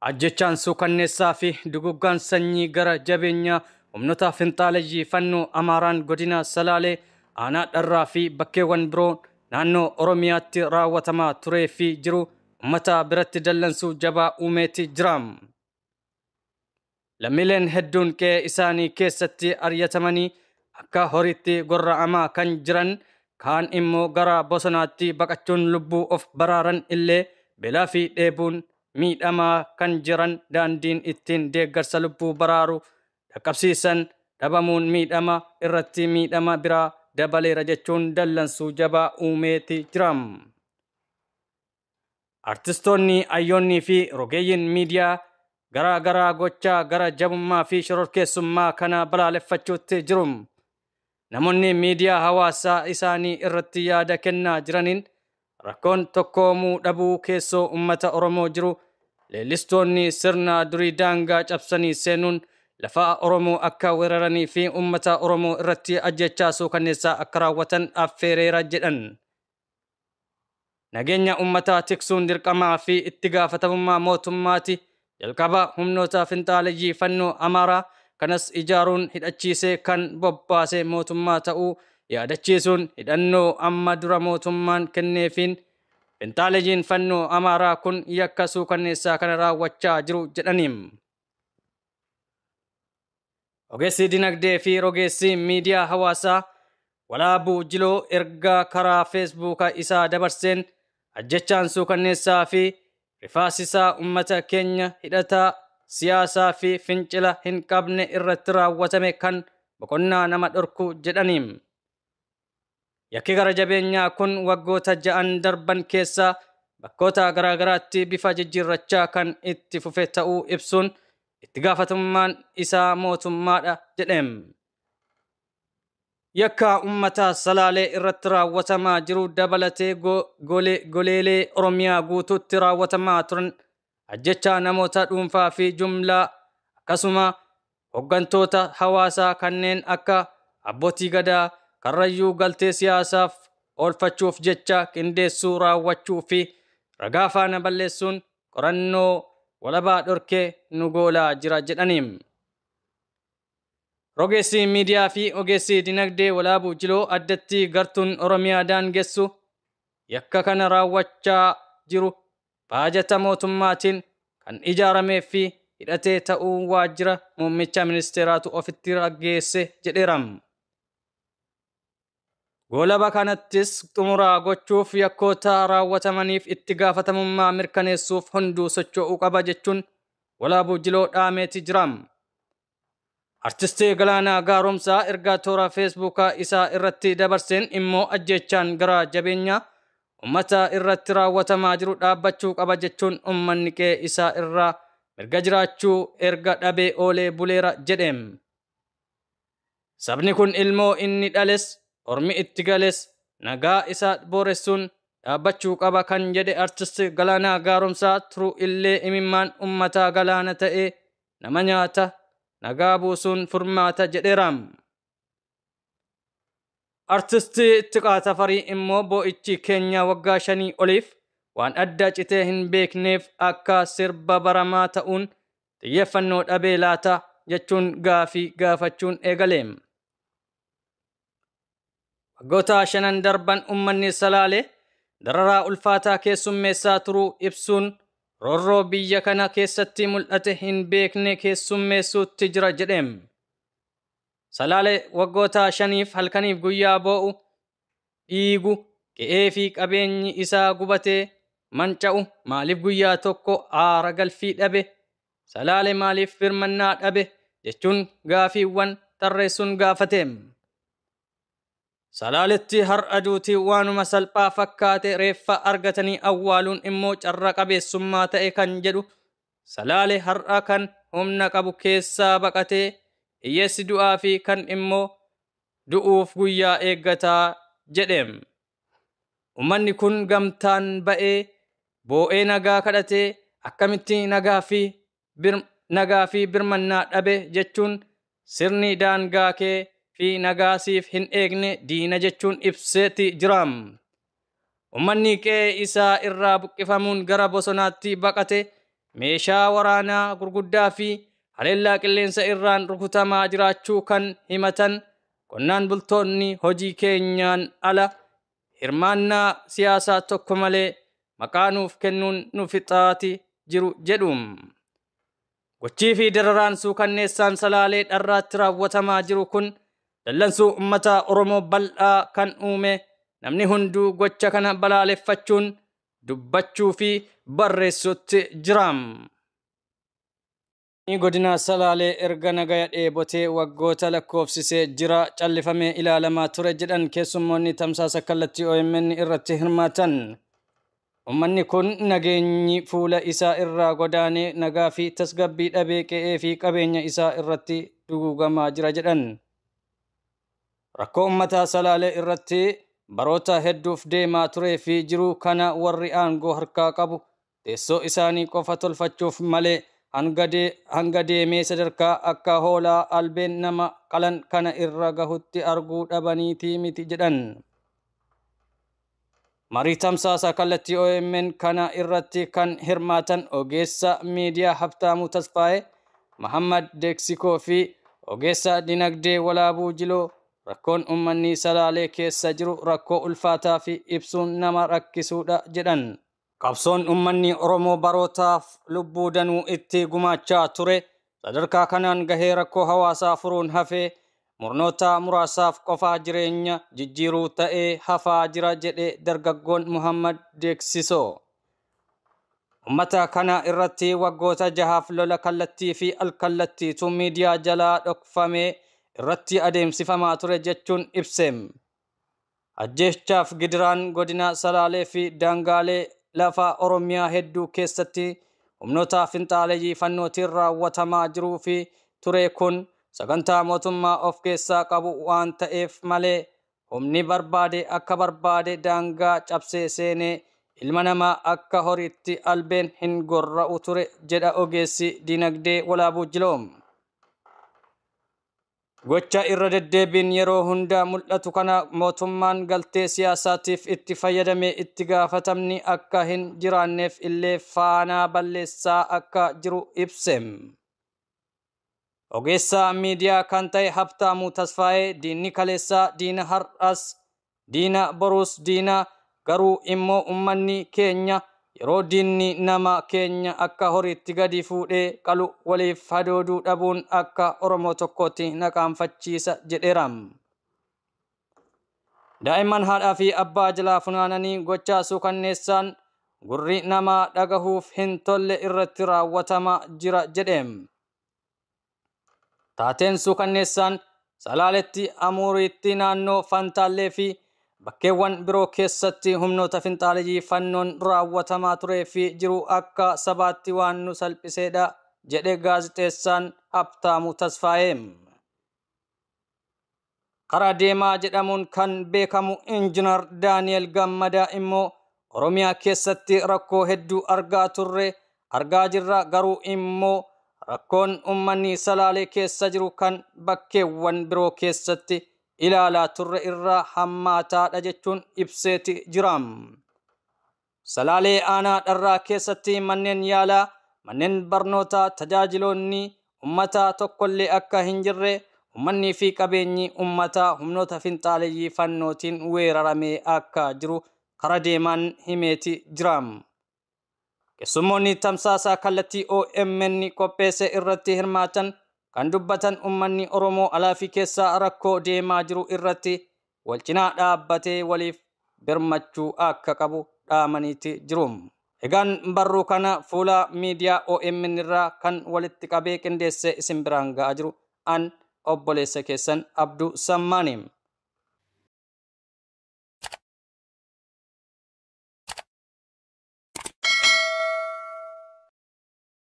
Ajjechaan suukanneessaa fi duguggaan sanyii gara jabeenyaa humnoota finxaaleyyii fannoo Amaaraan godina Salaalee aanaa Dharraa fi bakkeewwan biroo naannoo Oromiyaatti raawwatamaa turee fi jiru uummata biratti dallansuu jabaa uumeeti jira. Lammiileen hedduun qe'ee isaanii keessatti ari'atamanii akka horiitti gorra'amaa kan jiran, kaan immoo gara bosonaatti baqachuun lubbuu of baraaran illee beelaa fi dheebuun miidhamaa kan jiran, daandiin ittiin deeggarsa lubbuu baraaru dhaqqabsiisan dhabamuun miidhama irratti miidhama biraa dabaleera jechuun dallansuu jabaa uumeeti jira. Artistoonni, hayyoonnii fi rogeeyyiin miidiyaa garaa garaa gochaa gara jabummaa fi shororkeessummaa kana balaaleffachuutti jiru. Namoonni miidiyaa hawaasaa isaanii irratti yaada kennaa jiraniin rakkoon tokkoomuu dhabuu keessoo uummata Oromoo jiru leellistoonni sirna durii daangaa cabsanii seenuun lafa Oromoo akka weeraranii fi uummata Oromoo irratti ajjechaa suukanneessaa akka raawwatan affeereera jedhan. Nageenya uummataa tiksuun dirqamaa fi itti gaafatamummaa mootummaati. Jalqaba humnoota finxaaleyyii fannoo Amaaraa kanas ijaaruun hidhachiisee kan bobbaase mootummaa ta'uu yaadachiisuun, hidhannoo amma dura mootummaan kenneefiin finxaaleyyiin fannoo Amaaraa kun yakka suukanneessaa kana raawwachaa jiru jedhaniim. Ogeessi dinagdee fi rogeessi miidiyaa hawaasaa Walaabuu Jiloo ergaa karaa Feesbuuka isaa dabarseen, ajjechaan suukanneessaa fi rifaasisaa uummata keenya hidhataa siyaasaa fi fincila hin qabne irratti raawwatame kan boqonnaa nama dhorku jedhaniim. Yakki gara jabeenyaa kun waggoota 6 darban keessa bakkoota garaagaraatti bifa jijjiirrachaa kan itti fufe ta'uu ibsuun, itti gaafatamummaan isaa mootummaadha jedheem. Yakka uummata Salaalee irratti raawwatamaa jiru dabalatee goleelee Oromiyaa guutuutti raawwatamaa turan ajjechaa namoota dhuunfaa fi jumlaa, akkasuma hooggantoota hawaasaa kanneen akka abbootii gadaa Karrayyuu galtee siyaasaaf oolfachuuf jecha qindeessuu raawwachuu fi ragaa faana balleessuun qorannoo walabaa dhorkee nu goolaa jira jedhaniim. Rogeessi miidiyaa fi ogeessi dinagdee Walaabuu Jiloo addatti gartuun Oromiyaa daangessu yakka kana raawwachaa jiru baajata mootummaatiin kan ijaaramee fi hidhatee ta'uu waajjira muummicha ministeeraatu ofitti raggeesse jedheera. Goolaba kanattis xumuraa gochuuf yakkoota raawwatamaniif itti gaafatamummaa mirkaneessuuf hunduu socho'uu qaba jechuun Walaabuu Jiloo dhaameeti jira. Artistii Galaanaa Gaaromsaa ergaa toora Feesbuukaa isaa irratti dabarseen immoo, ajjechaan gara jabeenyaa uummata irratti raawwatamaa jiru dhaabbachuu qaba jechuun, uummanni qe'ee isaa irraa mirga jiraachuu erga dhabee oolee buleera jedheem. Sabni kun ilmoo inni dhales ormi itti gales nagaa isaa booressuun dhaabbachuu qaba kan jedhe Artisti Galaanaa Gaaromsaa, turu illee imimmaan uummataa galaana ta'ee nama nyaata, nagaa buusuun furmaata jedheera. Artistii Ittiqaa Tafarii immoo, boo'ichi keenya waggaa 5 oliif waan adda citee hin beekneef akka sirba baramaa ta'uun xiyyeeffannoo dhabee laata jechuun gaafii gaafachuun eegale. Waggoota 5 darban uummanni Salaalee dararaa ulfaataa keessummeessaa turuu ibsuun, roorroo biyya kana keessatti mul'ate hin beekne keessummeessuutti jira jedheem. Salaalee waggoota 5f halkaniif guyyaa boo'u, dhiigu, qe'ee fi qabeenyi isaa gubatee manca'u maaliif guyyaa tokko aara galfii dhabe? Salaalee maaliif birmannaa dhabe jechuun gaafiiwwan tarreessuun gaafate. Salaaletti har'a duutii waanuma salphaa fakkaate, reeffa argatanii awwaaluun immoo carra qabeessummaa ta'e kan jedhu Salaale har'a kan humna qabu keessaa baqatee, hiyyeessi du'aa fi kan immoo du'uuf guyyaa eeggataa jedheem. Uummanni kun gamtaan ba'ee boo'ee nagaa kadhatee akkamitti nagaa fi birmannaa dhabe jechuun, sirni daangaa kee fi nagaa siif hin eegne diina jechuun ibseeti jira. Uummanni qe'ee isaa irraa buqqifamuun gara bosonaatti baqate meeshaa waraanaa gurguddaa fi haleellaa qilleensa irraan rukutamaa jiraachuu kan himatan qonnaan bultoonni hojii keenyaan ala hirmaannaa siyaasaa tokko malee maqaa nuuf kennuun nu fixaati jiru jedhu. Gochii fi dararaan suukanneessaan Salaalee Dharraatti raawwatamaa jiru kun dallansuu uummata Oromoo bal'aa kan uume namni hunduu gocha kana balaaleffachuun dubbachuu fi barreessutti jira. Godina Salaalee erga nagaya dheebotee waggoota lakkoofsisee jira callifamee ilaalamaa ture jedhan keessummoonni tamsaasa kallattii OMN irratti hirmaatan. Uummanni kun nageenyi fuula isaa irraa godaanee nagaa fi tasgabbii dhabee qe'ee fi qabeenya isaa irratti duguugamaa jira jedhan. Rakkoo uummata Salaalee irratti baroota hedduuf deemaa turee fi jiru kana warri aangoo harkaa qabu teessoo isaanii qofa tolfachuuf malee hanga deemee sadarkaa akka hoolaa albeen nama qalan kana irra gahutti arguu dhabaniitii miti jedhan. Marii tamsaasa kallattii OMN kana irratti kan hirmaatan ogeessa miidiyaa Habtaamuu Tasfaayee, Mahammad Deeksikoo fi ogeessa dinagdee Walaabuu Jiloo rakkoon uummanni Salaalee keessa jiru rakkoo ulfaataa fi ibsuun nama rakkisuudha jedhan. Qabsoon uummanni Oromoo barootaaf lubbuu danuu itti gumaachaa ture sadarkaa kanaan gahee rakkoo hawaasaa furuun hafee murnoota muraasaaf qofaa jireenya jijjiiruu ta'ee hafaa jira jedhe dargaggoon Muhammad Deeksisoo. Uummata kana irratti waggoota jahaaf lola kallattii fi alkallattiitu miidiyaa jalaa dhokfamee irratti adeemsifamaa ture jechuun ibse. Ajjeechaaf gidiraan godina Salaalee fi daangaalee lafa Oromiyaa hedduu keessatti humnoota finxaaleeyyii fannootiin raawwatamaa jiruu fi ture kun sagantaa mootummaa of keessaa qabu waan ta'eef malee humni barbaade akka barbaade daangaa cabsee seenee ilma namaa akka horiitti albeen hin gorra'u ture jedha ogeessi dinagdee Walaabuu Jiloo. Gocha irra deddeebiin yeroo hunda mul'atu kana mootummaan galtee siyaasaatiif itti fayyadamee itti gaafatamni akka hin jiraanneef illee faanaa balleessaa akka jiru ibse. Ogeessa miidiyaa kan ta'e Habtaamuu Tasfaayee diinni kaleessaa diina har'as diina boruus diina garuu immoo uummanni keenya yeroo diinni nama keenya akka horiitti gadi fuudhee qalu waliif hadooduu dhabuun akka Oromoo tokkootti naqaanfachiisa jedheera. Daa'imman haadhaa fi abbaa jalaa funaananii gochaa suukanneessaan gurri namaa dhagahuuf hin tolle irratti raawwatamaa jira jedhe. Taateen suukanneessaan Salaaletti, Amuuriitti, naannoo Fantaallee fi bakkeewwan biroo keessatti humnoota finxaaleeyyii fannoon raawwatamaa turee fi jiru akka sabaatti waan nu salphiseedha jedhe gaazexeessaan Habtaamuu Tasfaayee. Karaa deemaa jedhamuun kan beekamu Injiinar Daani'el Gammadaa immoo Oromiyaa keessatti rakkoo hedduu argaa turre argaa jirra garuu immoo rakkoon uummanni Salaalee keessa jiru kan bakkeewwan biroo keessatti ilaalaa turre irraa hammaataadha jechuun ibseeti jira. Salaalee aanaa Dharraa keessatti manneen yaalaa, manneen barnootaa, tajaajiloonni uummataa tokkollee akka hin jirre uummanni fi qabeenyi uummataa humnoota finxaaleeyyii fannootiin weeraramee akka jiru karaa deemaan himeeti jira. Keessummoonni tamsaasa kallattii OMN qopheesse irratti hirmaatan kan dubbatan uummanni Oromoo alaa fi keessaa rakkoo deemaa jiru irratti wal cinaa dhaabbatee waliif birmachuu akka qabu dhaamaniiti jiru. Egaan barruu kana fuula miidiyaa OMN irraa kan walitti qabee qindeessee isin biraan ga'aa jiru an obboleessa keessan Abduu Sammaani.